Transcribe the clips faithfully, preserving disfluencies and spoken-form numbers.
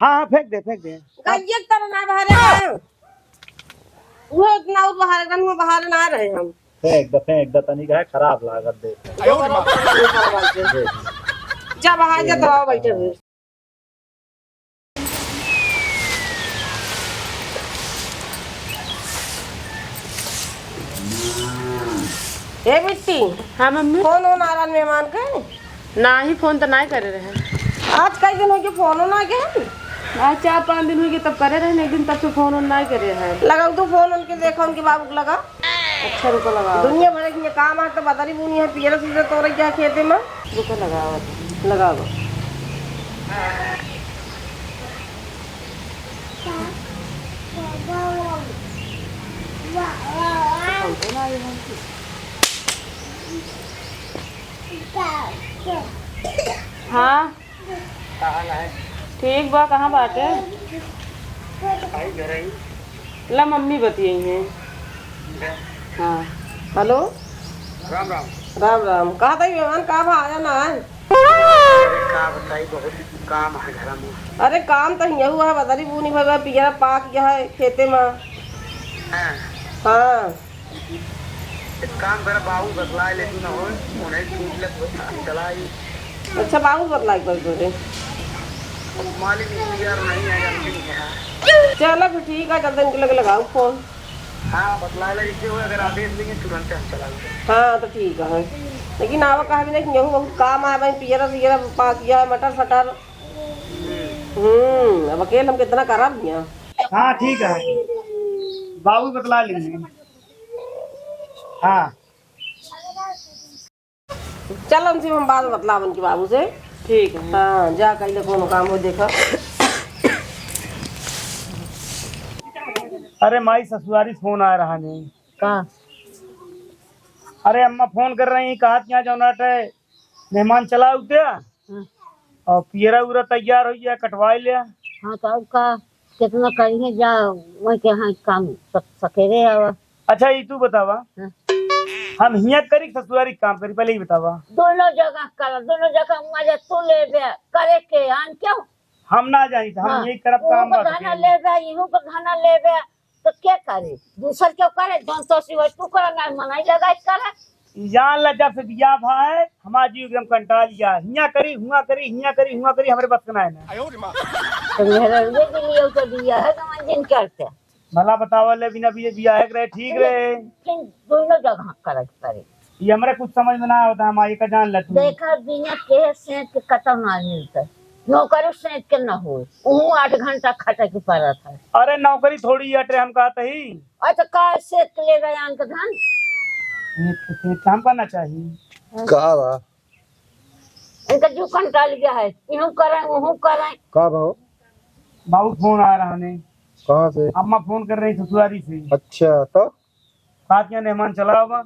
हाँ, हाँ, फेंक दे, फेंक दे। गंजिया के तरह ना बहारे हैं। वो इतना और बहारे, रन में बहारे ना रहे हम। फेंक दे, फेंक दे, तनिक है, खराब लागत देख। देख। जा बहार जा, तो आओ बैठे हुए। ए बिट्टी। हाँ मम्मी। फोन ओन आरान मेहमान के? नाही, फोन त नाही करे रहे। आज कई दिन होइ गए फोन ओन ना गए? आज चार पाँच दिन होइ गए तब करे रहे, एक दिन तब से फोन ओन नाही करे रहे। लगाओ तू फोन उनके, देखो उनके बाबू के लगा। अच्छा रुको लगाओ। दुनिया भर के काम आ तो बदरी बुनी है, पियर सीधे तोरे क्या खेते में? रुको लगाओ। लगाओ। हाँ। ठीक बा, कहाँ बाटे? ला मम्मी बतियाई हैं। हाँ। हेलो। राम राम। राम राम। कहा था ये मेहमान का भा आया ना है? अरे का बताई, बहुत काम है घर में। अरे काम तो हियाँ हुआ है, बदरी बूनी भर पियरा पाक गया है खेते में। हाँ। हाँ। एक काम कर, बाबू बतला ले, तू ना हो, उन्हें पूछ ले, तो चला ही। अच्छा, बाबू बतला के बस बोले। मालिक यार नहीं है, जानते नहीं है। चलो फिर ठीक है, जल्दी इनके लगे लगाओ फोन। हाँ, बतला ले, इसे हो, अगर आदेश देंगे, तुरंत हम चला लेंगे। हाँ, तो ठीक है। लेकिन आवा कहा भी नहीं कि यहू बहुत काम है भाई, पियरा, पियरा पाक गया है, मटर, सटर। हम्म। हम्म, अब अकेले हम कितना करब यहाँ। हाँ, ठीक है, बाबू बतला लेंगे। हाँ। चल, उनसे हम बाद में बतलावन के बाबू से। ठीक है। हाँ, जा कइले कोनो काम हो, देखा। अरे माई, ससुरारी से फोन आ रहा नहीं। का? अरे अम्मा फोन कर रही, कहा कि यहाँ जौन आटे मेहमान चला उठे। हाँ। और पियरा उरा तैयार हो गया, कटवाई ले। हाँ, तो अब का, कितना करिए जा, वही के यहाँ काम सक-, सकेरे आवा। अच्छा, ये तू बतावा, हाँ। हम हियाँ करी कि ससुरारी काम करी, पहले ही बतावा। दोनों जगह करा, दोनों जगह मजा तू लेबे, करे के आन क्यों? हम ना जानी, तो हम हाँ। यही करब, काम बा। लेबे, इहू के घना लेबे, तो के करे? दूसर क्यों करे? जौन तो सिवाय तू करा, ना मनाई लगाई करा। जान ला, जब से बियाह भा है, हमार जीव एकदम कंटाल गया। हियाँ करी, हुआँ करी, हियाँ करी, हुआँ करी, हमरे बस के ना है ना। तो मेहररुए के लिए तो बियाह है, तो मन जिन करते। भला बतावा ले, बिना बिया-, बियाह के रहे, ठीक रहे। फिर दोनों जगह करे के पड़े। ये हमरे कुछ समझ में ना आवता है, माई का जान ले तू। देखा, बिना केहे सेंत के कतौ ना मिलता। नौकरी सेंत के ना होए, उहू आठ घंटा खटे के पड़त है। अरे नौकरी थोड़ी अटे, हम कहत ही। अच्छा, का सेंत के ले गए आन के धन? सेंत के, सेंत के हमका ना चाहिए। का बा? इनका जीव कंटाल गया है, इहू करें, उहू करें। का भाव? बाबू फोन आ रहा ने। कहाँ से? अम्मा फोन कर रही ससुरारी से। अच्छा, तो? कहत यहाँ मेहमान चला बा।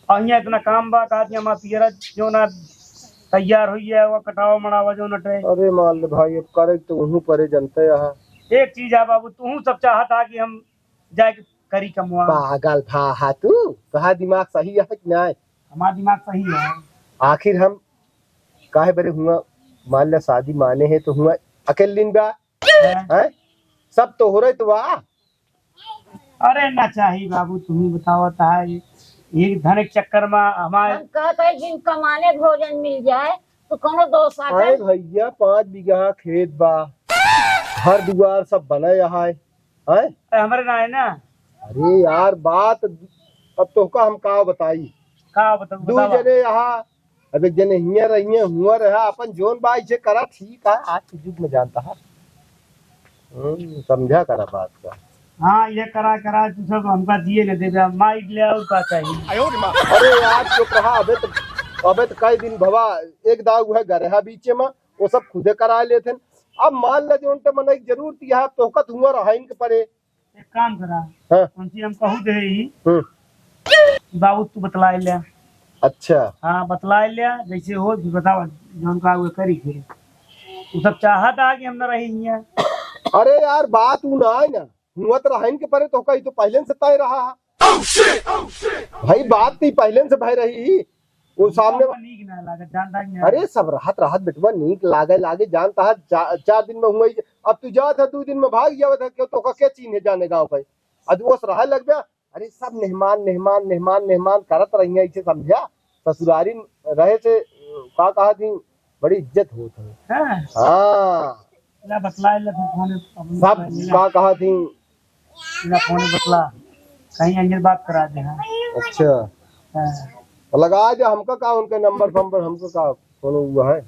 और यहाँ इतना काम बा, कहत यहाँ हमार पियरा जो ना तैयार हुई है, वो कटावा मड़ावा जो नटे। अरे मान ले भाई, अब करे तो उहू परे जनते यहाँ। एक चीज है बाबू, तू सब चाहत हा कि हम जाए के करी कमवा। पागल भा हा तू, तोहार दिमाग सही है कि नहीं? हमार दिमाग सही है। आखिर हम काहे बरे हुआ, मान ले शादी माने है तो हुआ अकेले दिन बा, हैं? हैं? सब तो हो रहे तो बा। अरे ना चाही बाबू, तुम ही बताओ, ताई, एक धन के चक्कर में हमारे हम कहत है जिन कमाने भोजन मिल जाए तो कोनो दोष आ अरे जाए। भैया, पाँच बीघा खेत बा, घर दुआर सब बने यहाँ है, हैं? अरे हमरे ना है ना। अरे यार, बात अब तोहका हम का बताई? का बताऊं, दू बतावा। जने यहाँ, अब एक जने हियाँ रहिए, हुआँ रहा, अपन जोन बा इसे करा, ठीक है, आज के युग में जानता है। हम्म, समझा करा बात का। हाँ, ये करा, करा, तू सब हमका दिए न देबे, माइक ले और का चाहिए? अरे यार, चुप रहा, अबे तो, अबे तो कई दिन भवा, एक दाव है घर है बीचे में, वो सब खुदे करा लेते हैं। अब मान ले जोन ते मनई के जरूरत यहाँ तोहका धुआं रहा इनके परे। एक काम करा, हाँ। उनसे हम कहू दे ही, हम्म। बाबू तू बतलाए ले। अच्छा। हाँ, बतलाए ले, जैसे हो भी बतावा, जौन का हुए करी फिर। तू सब चाहत आ कि हम न रही हियाँ। अरे यार, बात ऊ ना है ना, हुआ तो रहन के परे तो कही तो पहले से तय रहा है। भाई, बात तो पहले से भय रही ही। वो सामने हमका नीक ना लागत, जानता ही नहीं। अरे, सब रहत रहत बेटवा नीक लागे, लागे, जानता है, चा-, चार दिन में हुआ ही, अब तू जात है, दो दिन में भाग जावत है, क्यों, तोका के चीन्हे जाने गाँव का? अब ओस रहे लगबे, अरे, सब मेहमान, मेहमान, मेहमान, मेहमान करत रहिया, इसे समझा, ससुरारी रहे से, का कहा थी, बड़ी इज्जत होत है। हाँ। हाँ। ला बतला, ला फिर फोन, सब का कहा थी, ला फोन बतला, कहीं अंजल बात करा दे, हाँ। अच्छा। हाँ। तो लगा दे, हमका का उनका नंबर फंबर, हमका का कोनो हुआ है?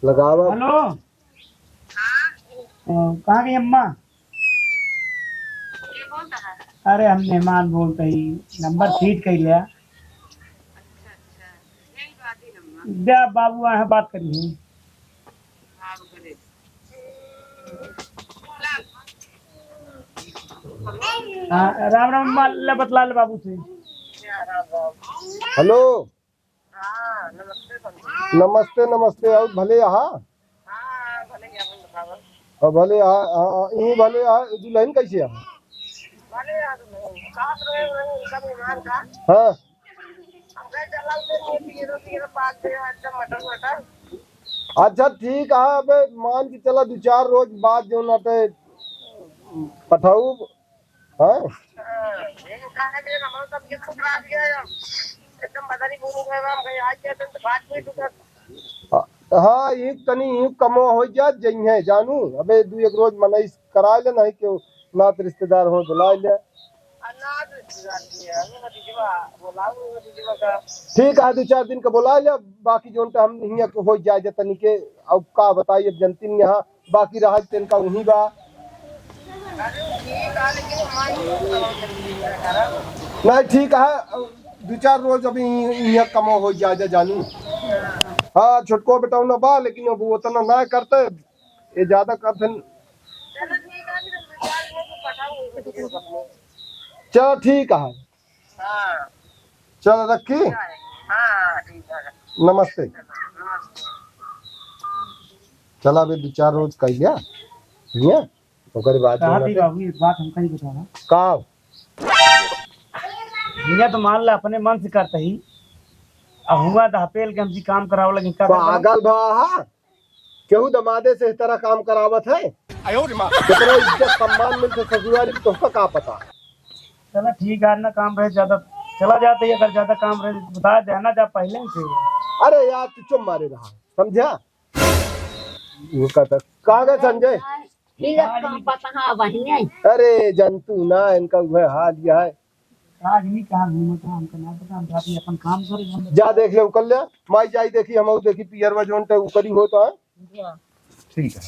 लगावा। हेलो। अ, कहाँ गई अम्मा? अरे, हम मेहमान बोलते ही, नंबर फीड कर लिया। अच्छा, अच्छा। यही बात है, अम्मा। दे, बाबू आए हैं, बात करिए। हाँ, राम राम, मा-, ले बतला ले बाबू से। हेलो। हाँ, नमस्ते, नमस्ते। नमस्ते, नमस्ते, और भले आहा? हाँ, भले ही, अपन बतावा। और भले आहा, हाँ, हाँ, यहीं भले आहा, दुल्हन कैसे आहा? भले आहा, दुल्हन। साथ रहे, रहे, उनका मेहमान का। हाँ। अच्छा, ठीक है, अबे मान के चला, दो चार रोज बाद जो ना ते पठाऊ, हाँ? हाँ, एक तनी एक कमो हो जात जइहे जानू, अबे दो एक रोज मनई करा ले, नहीं क्यों नात रिश्तेदार हो, बुला ले। ठीक है, दो चार दिन का बुला ले, बाकी जोन तो हम हियाँ के हो जाए जा तनी के, अब का बताई, अब जनती नहीं यहाँ, बाकी रहा तेन का वहीं बा। नहीं, ठीक है, दो चार रोज अभी हियाँ कमो हो जाए जा जानू। हाँ, छोटको बेटा ना बा, लेकिन अब वो उतना ना करते, ये ज्यादा करते। चलो, ठीक है। हाँ। चल, रखी? हाँ, ठीक है। नमस्ते। नमस्ते। चला, अबे दो चार रोज कह लिया, भैया, ओकर बाद कहा जो थी ना बाबू, एक बात हमका ही बतावा। का? भैया तो मान ला अपने मन से करता ही, अब हुआ दहपेल के हमसे काम करावे लगे, का करता? पागल बा, हाँ? केहू दमादे से इस तरह काम करावत है? आयो रे माँ। कितना इज्जत सम्मान मिलते ससुरारी, तोहका का पता? चला ठीक है, आज ना काम रहे ज्यादा, चला जाते ही, अगर ज्यादा काम रहे बता देना जा पहले से। अरे यार, तू चुप मारे रहा, समझा? वो कहता, कहाँ गए संजय? ठीक है, काम पता है, वहीं है। अरे जंतु ना, इनका वह हाल यह है। आज नहीं कहाँ घूमत है, हमका ना पता, हम जाती अपन काम करे, हम जा देख ले, उकर ले, माई जाई देखी, हम देखी, पियरवा जोन ते उकरी हो तो है। ठीक है।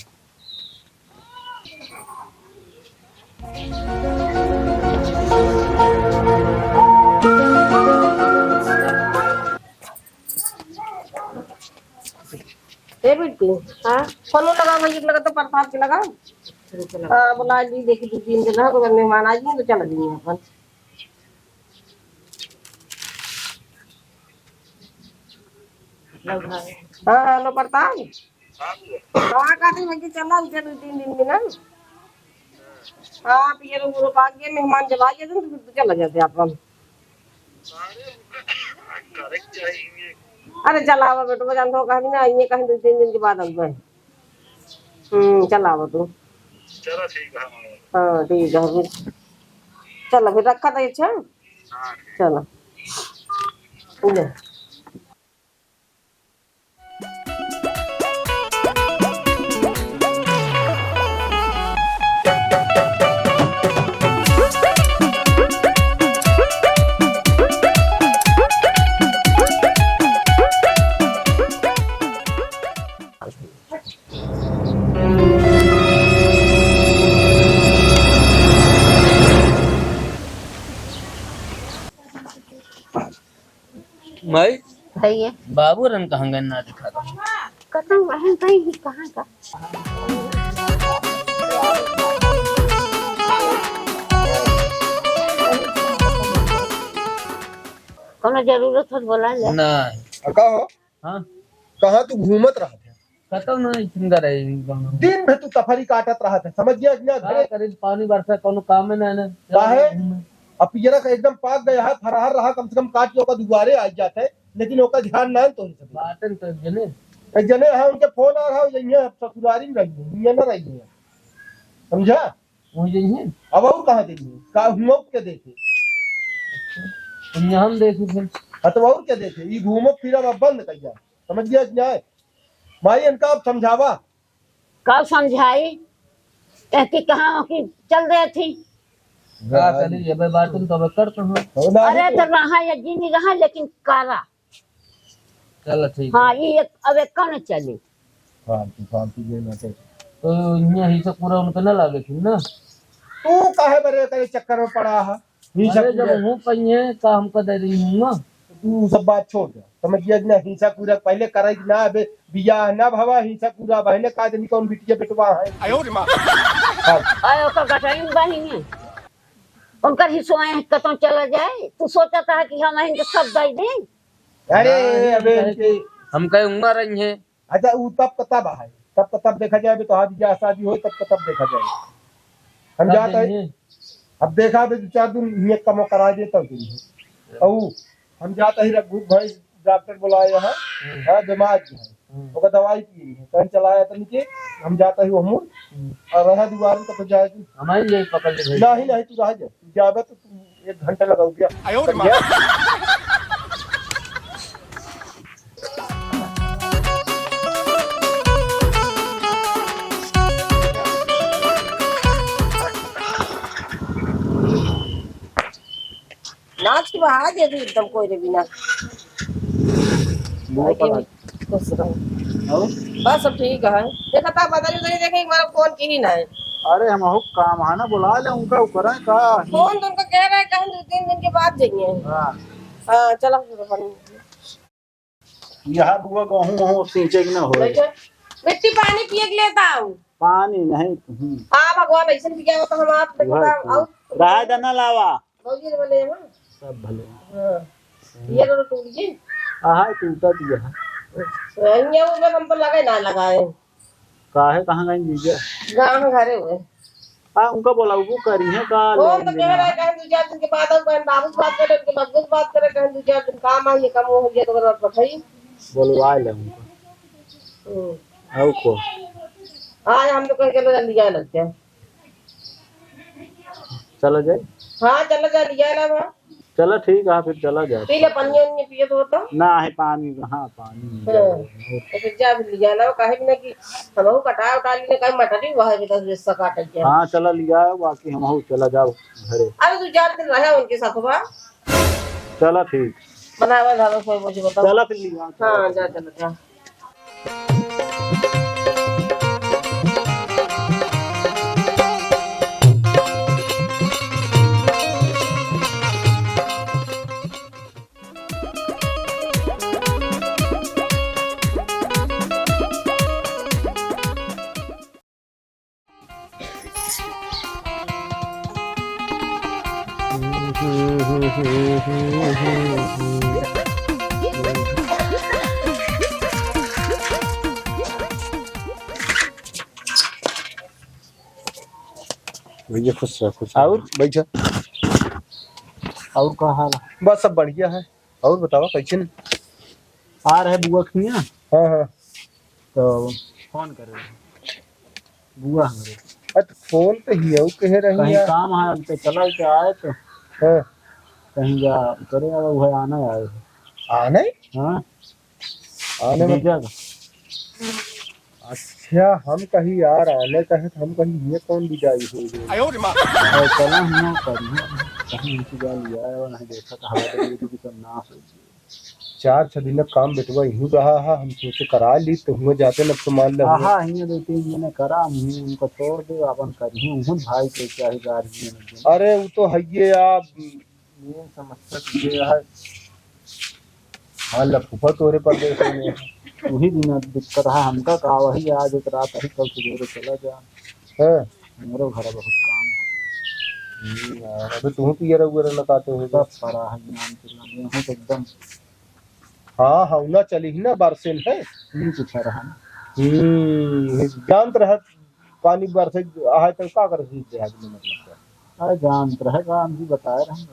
ए बिट्टू, हाँ? फोन लगाओ भाई, लगा तो प्रसाद के लगाओ। हाँ, बुला ली, देखी दो तीन दिन रहा, तो मेहमान आ जाइए तो चला जाइए अपन। हाँ, हेलो प्रताप। हाँ, कहते हैं कि चला, उनके दो तीन दिन में ना। हाँ, पियर उरो पाक के मेहमान जब आ जाते हैं, तो फिर तो चला जाते हैं अपन। अरे चलावा बेटवा, जानत हो, कहीं ना, ये कहीं दो तीन दिन के बाद आऊंगा। हम्म, चलावा तू। चलो ठीक है। हाँ, ठीक है, फिर चलो, फिर रखा था, अच्छा? हाँ, ठीक। चलो। ले। माई, भैया। बाबू रन कहाँ गए, ना दिखा रहा। कतौ वहीं गए ही, कहाँ का? कोनो जरूरत हो तो बोला ले। ना। आ, का हो? हाँ। कहाँ तू घूमत रहत है? कतौ ना, इतनी रहे गाँव में। दिन भर तू तफरी काटत रहत है, समझ गया कि ना? का घरे करे, पानी बरसा, कोनो काम में ना, ना। काहे? घूमे। अब पियरा का एकदम पाक गया है, फरहर रहा, कम से कम काट के ओकर दुआरे आ जात है, लेकिन ओकर ध्यान ना है तो ही सब। बाटन तो एक जने। एक जने है, उनके फोन आ रहा है, यही है, ससुरारी में रही है, ये ना रही है, समझा? वही जइहे। अब और कहाँ जइहे? का हुआ के देखे? अच्छा। तो यहाँ हम देखे फिर। हाँ, तो और क्या देखे? ई घूमो फिरब अब बंद कइया। समझ गया कि नहीं? माई, इनका अब समझावा। का समझाई? कहती कहाँ हो कि चल देती। का करी, ये बात तुम तो करते हो। हो ना, अरे, तो तो रहा या जी नहीं रहा, लेकिन करा। चल, ठीक हाँ, है। ये एक, अब एक कौन चली? फालतू, फालतू ये ना कर। तो इहाँ हिंसा पूरा उनका ना लागे फिर ना। तू काहे बरे करे चक्कर में पड़ा है? हिंसा अरे, जब पूरा। हूँ कहीं है, का हमका दे रही हूँ ना? तू सब बात छोड़ दे। समझ गया कि ना, हिंसा पूरा पहले करे कि ना, अबे बियाह ना भवा, हिंसा पूरा बहने का जनी कौन बिटिया बेटवा है। आयो रे माँ। हाँ। आए, ओकर गटरिन बहिनी। उनकर हिस्सों कतों चला जाए। तू सोचत है कि हम इनके सब दे दें? अरे, नहीं, अबे कहे इनके कि हम कहे उम्र रही है। अच्छा, उ तब का तब है, तब का तब देखा जाए, तो हाँ, बियाह शादी होई, तब का तब देखा जाए। हम तब जात है, देंगे। अब देखा बे, दो चार दिन ये कम करा दे, तब देंगे। और हम जात है, रघु भाई डॉक्टर बुलाया है, हम्म। हाँ, बीमार है, हम्म। ओकर दवाई पी है, कहीं चलाया तनी के, हम जात है, वो हमूर, हम्म। और रहा दुआर में, तब जाए। हमारी ये पकड़ ले भाई। नहीं, नहीं, तू रह जा, तू जाबे तो तू एक घंटा लगाओ क्या? आयो रे माँ। नाच के बहा दे तू एकदम कोई रे बिना। वो भाई के पकड़। खुश रहो। और? बस सब ठीक है। देखा था बदल गई, देखे एक बार फोन की ही ना है। अरे हम हो काम है ना, बुला ले उनका, उ करें का? फोन तो उनका कह रहे हैं, कहीं दो तीन दिन के बाद जाइए। हाँ। हाँ, चलो फिर अपन। यहाँ बुआ गहूँ वहूँ सींचे के ना होए। बैठो। मिट्टी पानी पिए के लेता हूँ। पानी नहीं, हम्म। हाँ, भगवान ऐसे पिया हो तो हम आप देखो भाई, तो, और रहा दना लावा। भौजी ने बोले, हाँ। सब भले। हाँ। ये तो टूट गई। आहा, टूटा दिया है। अच्छा, ये वो हम तो लगे ना लगाए। काहे, कहाँ गई जीजा? गाँव घरे हुए। आ, उनका बोला, वो करी है का, फोन तो कह रहा है, कहीं दो चार दिन के बाद आओ, कहीं बाबू से बात करे, उनके बाबू से बात करे, कहीं दो चार दिन काम आई, ये काम हो गया तो गलत बताई। बोलवा ले उनको। हम्म। आओ को। आज हम तो कहीं चलो जल्दी जाए लग जाए। चला जाए? हाँ, चला जा, लिया ना बा। चला ठीक है, फिर चला जाए। पी ले, पानी वानी पिए तो होता। ना है पानी, हाँ, पानी नहीं हाँ। जाए। तो फिर जा, फिर लिया ना, काहे बिना कि हमहू कटा उटा लिए, काहे मटरी हुआ है, बेटा, जैसा काटे के। हाँ, चला लिया, बाकी हमहू चला जाओ घरे। अरे, तू चार दिन रहे उनके साथ बा। चला ठीक। बनावा, धावा, कोई मुझे बताओ। चला फिर लिया। हाँ, जा, चला, जा। भैया खुश रह, खुश रह। और? बैठा। और का हाल है? बस सब बढ़िया है। और बतावा कैसे न? आ रहे बुआ खिया? हाँ, हाँ। तो फोन करे रहे। बुआ हमरे। अरे तो फोन पे ही है, वो कहे रही कहीं यार। काम है, हम तो चला के आए तो हाँ। कहीं जा करे, अब वह आना आए। आने? हाँ। आने में जीजा का। अच्छा, हम कही यार आने कहे तो हम कही ये कौन विदाई हो गई? आयो रे माँ। और चला हम ना करी, कहीं इंतजार लिया है, नहीं देखा तो हवा तो ये भी सब नाश हो गई। चार छह दिन का काम बेटवा यहीं रहा है, हम सोचे करा ली तो हुए जाते न तो मान ले हुए। हाँ, हियाँ दो तीन जने करा, हम उनको छोड़ दे, अपन करी, उहुन भाई के चाहे गार्जियन। अरे वो तो है ये आप मेन समस्या तो ये है। हाँ, लफूफा तोरे परदेश में। वही दिन दिक्कत है हमका का, वही आज एक रात ही, कल सुबह चला जा। हाँ। हमरो घर बहुत काम है। हम्म, यार, अबे तू पियर उयर न काटे हो। सब पड़ा है नाम के लगे, हूँ तो एकदम। हाँ, हाँ, ना चली ही ना, बरसे है। नहीं कुछ रहा ना। हम्म, जानत रहत पानी बरसे, आहे तो का कर, मतलब। अरे जानत रहे, राम जी बताए रहे।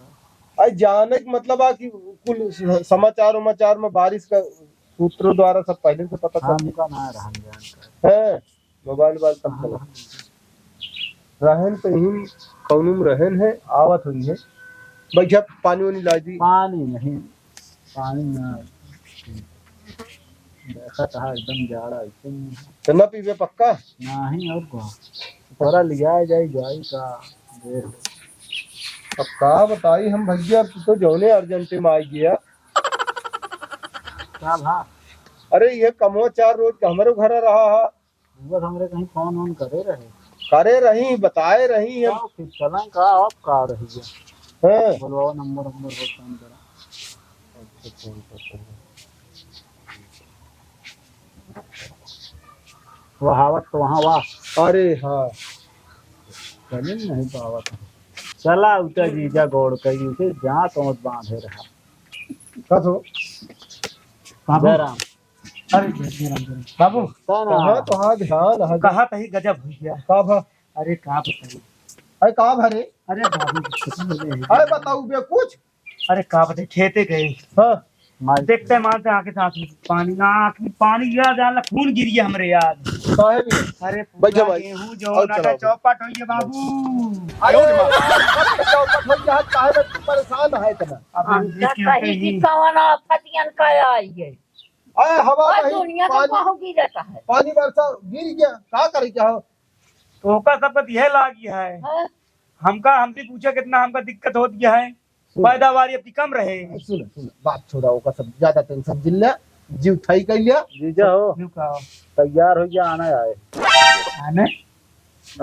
अरे जाने के मतलब आ कि कुल स-, समाचार उमाचार में बारिश का सूत्रों द्वारा सब पहले से पता चल हमका ना रहन जान का। है, मोबाइल वाल तब हाँ, चला। हाँ। रहन तो ही कौनो में रहन है, आवत हुई है। बैठा, पानी वानी ला दी। पानी नहीं, पानी ना। देखा था एकदम जाड़ा, एकदम। तो ना पीबे पक्का? नहीं, और का? थोड़ा लिया जाए, जाए का। देख। अब का बताई हम भैया, अब तू तो जौने अर्जेंटे में आ गया। का भा? अरे, ये कमवा चार रोज का हमरे घर रहा है। बस हमरे कहीं फोन वोन करे रहे। करे रही, बताए रही हम। का फिर चलें का, अब का रही है? हाँ। बोलवाओ, नंबर वंबर हो, फोन करा। अच्छा, फोन करते हैं। वहाँ आवत तो वहाँ वाह। अरे हाँ। चले नहीं तो आवत है। चला उठा जीजा गोड़ कहीं से जहाँ तो मत बांधे रहा। का तो? बाबू। जय राम। अरे जय, जय राम, जय राम। बाबू, का ना? कहाँ तो हाँ ध्यान है। कहा तही गजब हो गया। का भा? अरे का बताई? अरे का भा रे? अरे बाबू, कुछ नहीं है। अरे बताऊ बे कुछ। अरे का बताई, खेते गए। हाँ। मार देखते मारते आके साथ में पानी, आँख में पानी गिरा, जान ला खून गिर गया हमरे यार। काहे भी? अरे पूरा बैठो भाई। गेहूं जो और ना चलाओ। चौपट हो गया बाबू। अरे यार, चौपट हो गया, काहे में तू परेशान है इतना? अब हम हम तो इसके कहीं ऊपर की ही कवन आफतियन का आई है। अरे हवा और नहीं, दुनिया तो पानी, कहूँ गिरता है। पानी बरसा गिर गया, का करे क्या हो? तो ओका सबका दिहे लागी है। हाँ। हमका, हमसे पूछा कितना हमका दिक्कत होत गया है। सुन। पैदावार अब की कम रहे। सुन, सुन, बात छोड़ा, ओका सब ज्यादा टेंशन जिन ले, जीव थाई कर लिया। जीजा हो, जीव का हो? तैयार हो गया, आना आए। आने?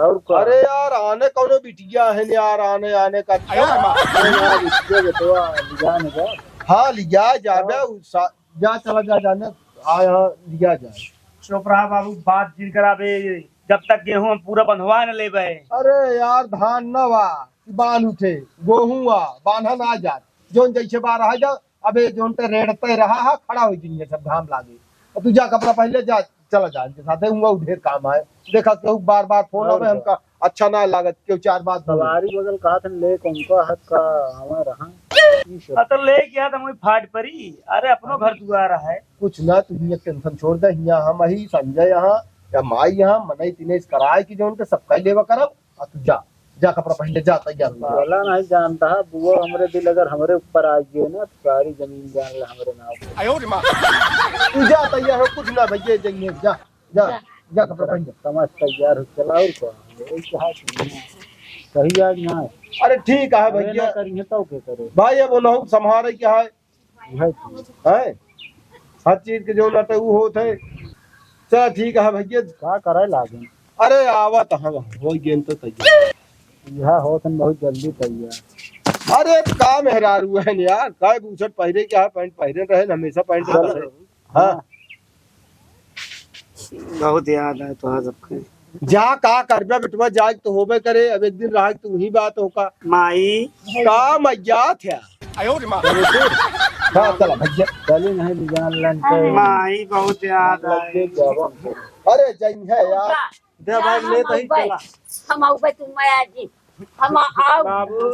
और का? अरे यार, आने कौनो बिटिया है यार, आने, आने का। आयो रे माँ। अरे यार, इसके बेटवा, लिया ने जा। हाँ, लिया जाबे, हाँ। उ सा-, जा, चला जा, जाने, आ, यहाँ लिया जाए। चुप रहा बाबू, बात जिन कराबे, जब तक गेहूं हम पूरा बंधवा न लेबे। अरे यार, धान न बा, कि बांध उठे, गोहूँ आ, बांधा ना जात। जौन जैसे बा रहा जा, अबे जौन ते रेड़ते रहा हा, खड़ा हो जिनिए सब घाम लागे। और तू जा कपड़ा पहन ले, जा, चला जा इनके साथे, हुआ ढेर काम है। देखा केहू बार बार फोन और आवे, क्या? हमका अच्छा ना लागत, केहू चार बात बोले। सवारी बगल कहा था ले, कौन का हक का आवा रहा? ई सब। हाँ, तो ले गया था मुझे फाट परी। अरे, अपनो घर दुआर है। कुछ ना, तू हियाँ टेंशन छोड़ दे, हियाँ हम ही संजय यहाँ, या माई यहाँ, मनई तिने इस कराए कि जौन ते सबका लेवा करब। आ तू जा, जा कपड़ा पहन ले, जा तैयार हो जा। बोला नहीं जानता है, बुआ हमरे दिल अगर हमरे ऊपर आ गए ना, तो सारी जमीन जान ले हमरे नाम पे। आयो रे माँ। तू जा तैयार हो, कुछ ना भैया, जाइए, जा, जा, जा। जा कपड़ा पहन ले। समझ तैयार हो, चला और का? यही कहा कि ना, सही आज ना है। अरे ठीक है अरे भैया। ना करिए तो के करे? भाई अब उन्हों संभारे क्या है? है। हैं? हर चीज के जो ना तो ऊ होत है। चल ठीक है भैया। का करे लागे? अरे आवत हम हो गेन तो तैयार। यह होत हम बहुत जल्दी तैयार। अरे का मेहरारू है यार, का बुशर्ट पहिरे क्या है, पैंट पहिरे रहे न, हमेशा पैंट रहे। हाँ। बहुत याद आए तोहार सबके। जा का करबे बेटवा, जाए तो होबे करे, अब एक दिन रहा तू ही बात होका। माई। का मैया थे? आयो रे माँ। हाँ, चला भैया। चली नहीं जान लन के। माई बहुत याद आए। अरे जइहे यार। दे भाई, हम ले तही अउबे, चला। हम अउबे तू मैया जी। हम आओ। बाबू।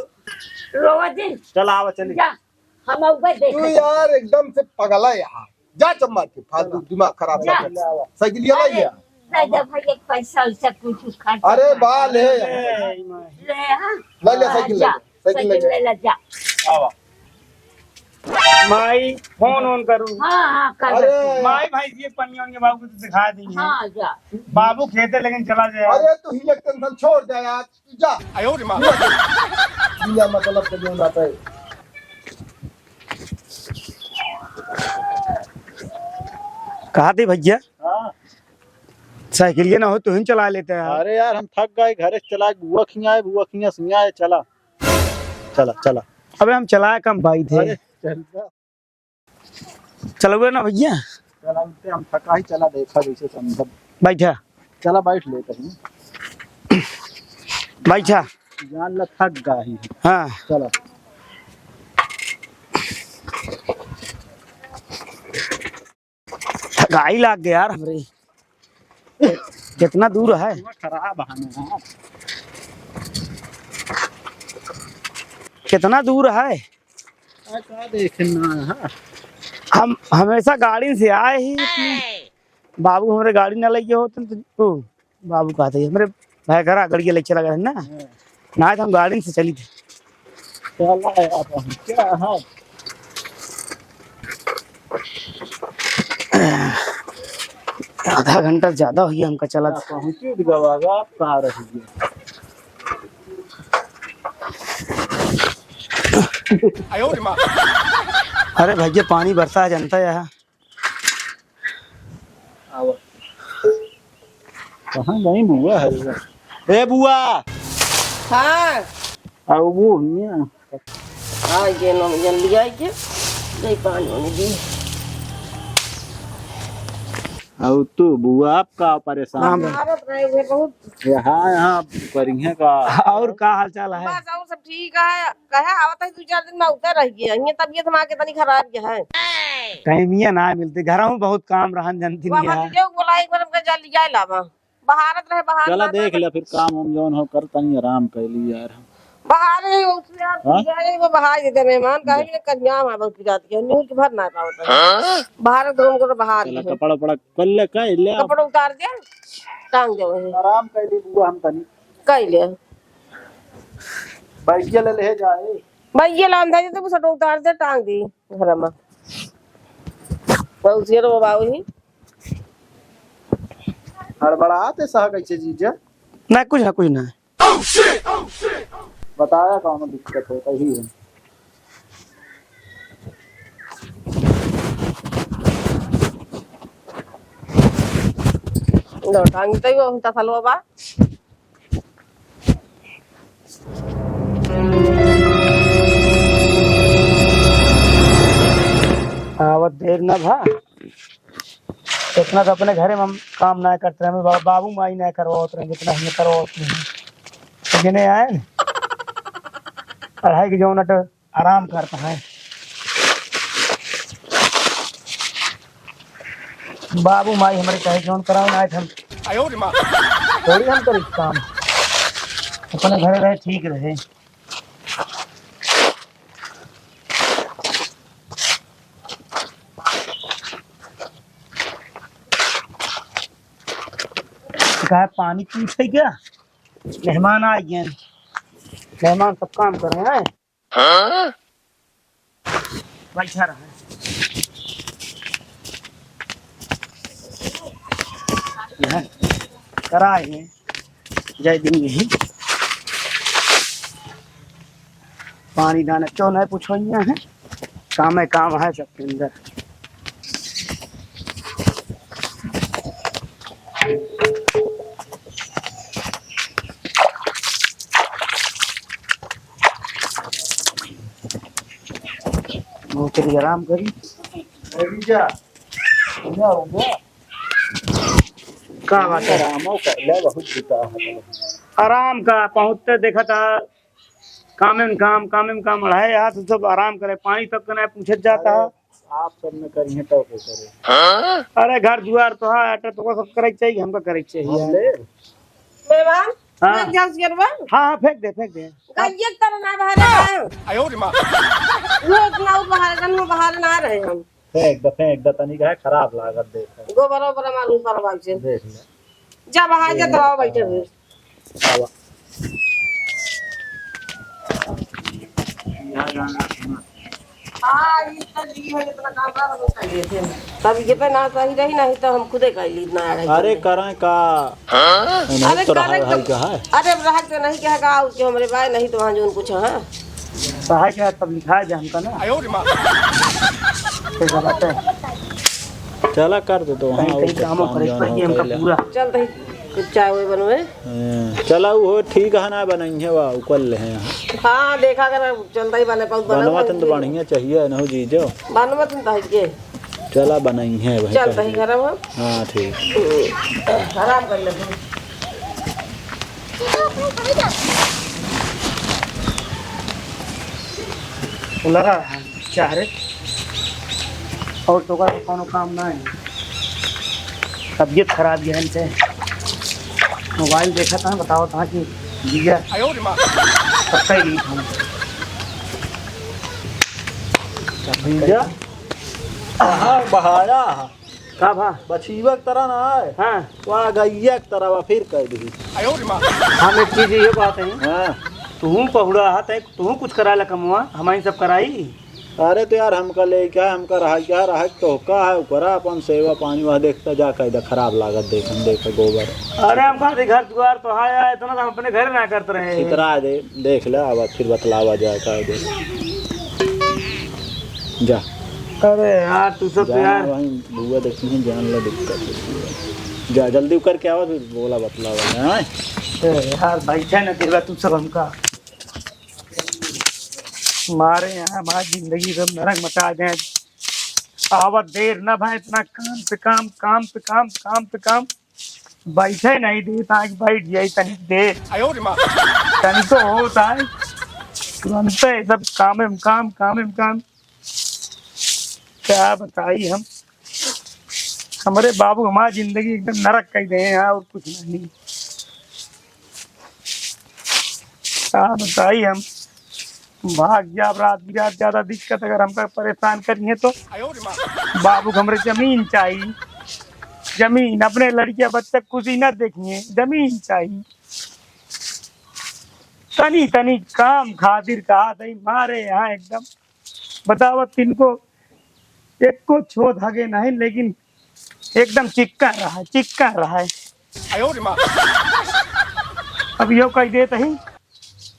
रोवा दिन। चला आवा, चली। जा, हम अउबे देख तू ले। यार एकदम से पगला है यार। जा चम्मा के फालतू दिमाग खराब जा। कर। साइकिल ये अरे, लाइए। जा, जा भाई, एक पैसा वैसा कुछ खर्च अरे कर। बा ले। ले, ले, हाँ। ले, ले, हाँ, साइकिल ले जा। ले। साइकिल ले साइकिल ले। ले ले, जा। आवा। माई, फोन ऑन करू। हाँ, हाँ, कर अरे। दे। माई, भाई जी, पनिया उनिया बाबू को तो दिखा दी है। हाँ, जा। बाबू खेते लेकिन चला जाए। अरे, तू ही एक टेंशन छोड़ दे यार। जा। आयो रे माँ। बिना मतलब के जो ना पे। कहा थी भैया? हाँ। साइकिल ये ना हो, तू ही चला लेते यार। अरे यार, हम थक गए, घरे से चला, बुआ खिया है, बुआ खिया सुनिया है, चला। चला, चला। अबे हम चलाए कम भाई थे। अरे, चल जा। चलबे ना भैया। चला, उठते हम थका ही, चला, देखा जैसे संभव। बैठा। चला, बैठ ले कहीं। बैठा। जान ला थक गई। हाँ। चला। थकाई लाग गया यार हमरे। कितना दूर है? खराब है ना। कितना दूर है? आ, का देखना है? हम हमेशा गाड़ी से आए ही अपने। बाबू हमरे गाड़ी ना लगे होते तो, ओ, बाबू कहते हैं, हमरे भाई घर आगड़ के लेके लगा है ना। हाँ। ना तो हम गाड़ी से चली थे। चला है आप, हम क्या है? आधा घंटा ज्यादा हो गया हमका चला। हाँ, पहुँची गवा, आप कहाँ रह गए? अरे भैया, पानी बरसा है, जानता है यहाँ। आवा। कहाँ गई बुआ है? ए बुआ। हाँ। आओ वो हियाँ। हाँ, ये लो, ये लिया के, दे पानी वानी दी। आओ तू बुआ, आप का परेशान हाँ, हो? भारत रहे हुए बहुत। यहाँ, यहाँ करिहे का? और का हाल चाल है? बस और सब ठीक है। कहे आवत है दो चार दिन में उतर रह गया। ये तबीयत हमारे कितनी खराब है। टाइमिया ना मिलती, घर में बहुत काम रहन जनती वो नहीं हमारे है। जो बोला एक बार हमका जल्दी जाए लावा। बहारत रहे, बहार चला ना देख पावे। ले, फिर काम हम जौन हो कर तनी आराम कर ली यार। बहार ही उठले यार, हाँ? जाए वो बहार देते मेहमान, काहे जा। भी कन्या में बहुत जाती है, न्यूज भर ना पावत है। हाँ? बहार दो उनको तो बहार चला, ही है। कपड़ा उपड़ा कर ले, कर ले। कपड़ा उतार दे, टांग दे वही। आराम कर ली बुआ हम तनी। कर ले। बैठिया ले ले जाए। बैठिया लान था, ये तो सटो उतार दे, टांग दी घर में। बहुत शेर वो बाबू ही। हड़बड़ात है सह कैसे जीजा? ना, कुछ ना, कुछ ना। बताया कौनो दिक्कत हो, कही है। लो, टांग तई वो तसलवा बा। आवत देर ना भा, इतना तो अपने घरे में हम काम ना करते रहे, बा-, बाबू माई ना करवावत रहे, जितना हम करवावत रहे। तो जिन्हें आए न, अढ़ाई के जौन अट आराम करता है। बाबू माई हमरे कहे जौन कराओ ना, हम आयो रे माँ। थोड़ी हम करी काम, अपने घरे रहे ठीक रहे। कहा पानी पूछे क्या? मेहमान आ गए, मेहमान सब काम कर रहे हैं। हाँ? बैठा रहे। यहाँ कराए हैं, जय दिन यही। पानी दाना क्यों नहीं पूछो यहाँ है, काम है, काम है सबके अंदर। वो चलिए आराम करी। अरे जा, क्या हो गया? का बात है? आराम हो कर ले, बहुत जुटा है। आराम का पहुँचते देखा था, कामे में काम, कामे में काम, अढ़ाई हाथ सब आराम करे, पानी तक के नहीं पूछत जाता है। अरे, आप सब न करिहे तो के करे? अरे घर दुआर तो है, अटे तो सब करे के चाहिए, हमका करे के चाहिए हम यार। ले। मेहमान, हाँ। फेंक जाओ उस गरबा। हाँ, हाँ, फेंक दे, फेंक दे। गाइए के तरह ना बाहर आए। आयो रे माँ। वो इतना वो बाहर, वो बाहर ना रहे हम। फेंक दे, फेंक दे, तनी का है, खराब लागत देख। गोबर ओबर मालूम परवाल से। देख ले। जा बाहर जा, तो आओ बैठे हुए। आवा। हाँ, ई तो जी है, इतना काम ना होता है, ये थे। तब ये पे ना सही रही, नहीं तो हम खुदे कर ली, इतना आ रही अरे, है। करें का? हाँ? नहीं अरे, तो रहा करे है, तो, का है? अरे, अब रहा के नहीं कहे का, उसके हमरे बाय नहीं तो वहाँ जोन कुछ है। रहा क्या, तब लिखा है हमका ना। आयो रे माँ। कैसा बात है? चला कर दे तो, हाँ, कहीं, कहीं और कामों काम करे, जान हो कहीं हमका पहले। पूरा। चल, तही कुछ चाय वाय बनवे। हाँ, चला, वो ठीक है ना, बनइहे वा, उकल ले हैं। हाँ, देखा कर, चलता ही बने, बहुत बनवा बनवा तन तो बनइहे। बढ़िया चाहिए, नहु जीजो। बनवा तन तो है के। चला, बनइहे भाई, चल, पहले। तही घर में। हाँ, ठीक। हम्म, आराम कर ले तू। वो लगा रहा है, चाह रे। और तो का कोनो काम ना है। तबीयत खराब है इनसे। मोबाइल देखा था, बताओ था कि भैया आयो रे माँ। पक्का ही नहीं था। भैया, हाँ, बहाया है। का भा? बछीवा के तरह ना है। हाँ। वह गैया के तरह बा, फिर कह दी। हम एक चीज ये बात है, हाँ। तू पहुड़ा है, तै तू कुछ करा ला कमवा, हमारी सब कराई। अरे तो यार, हमका ले क्या, हमका रहा क्या, रहा तो का है, ओकरा अपन सेवा पानी वह देखता जा, कैदा खराब लागत, देखन देख गोबर। अरे हम कहा थी घर दुआर तो है यार, इतना तो हम अपने घर ना करते रहे। छितरा दे, देख ले, अब फिर बतलावा जाए का दे। जा। अरे यार, तू सब तो जा यार। वहीं बुआ देखती हैं, जान ले दिक्कत होती है। जा, जल्दी करके आवा, फिर बोला बतलावा जाए, हाँ? अरे यार, बैठे ना, तेरा तू सब हमका मारे यहाँ, हमारी जिंदगी सब नरक मचा दे। आवत देर न भाई, इतना काम पे काम, काम पे काम, काम पे काम, बैठे नहीं देत, आज बैठ जाई तनी देर। आयो रे माँ। तनी तो होत है, तुरंत ये सब काम में काम, काम में काम। क्या बताई हम, हमरे बाबू हमारी जिंदगी एकदम नरक कर दे हैं, और कुछ नहीं। का बताई हम, भाग जाब रात बिरात, ज्यादा दिक्कत अगर हमका परेशान करिए तो। बाबू के हमरे जमीन चाहिए, जमीन, अपने लड़किया बच्चा खुशी ना देखिए, जमीन चाहिए। तनी तनी काम खातिर कहा सही मारे यहाँ एकदम। बतावा, तिनको एको छो धागे नहीं, लेकिन एकदम चिक्का रहा है, चिक्का रहा है। आयो रे माँ। अब यो कह देत ही,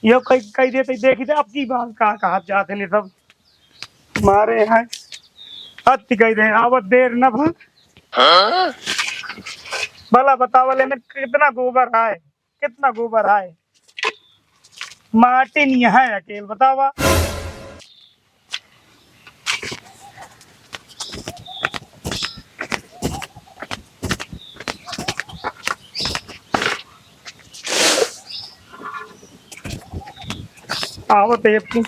यो कह, कह देत ही, देखी थे अब की बात का कहा जात है सब मारे हैं। अति कह दे, आवत देर न भा। हाँ? भला बतावा, लेने कितना गोबर आए, कितना गोबर आए, माटी नहीं है अकेल, बतावा। आवत है, अब की,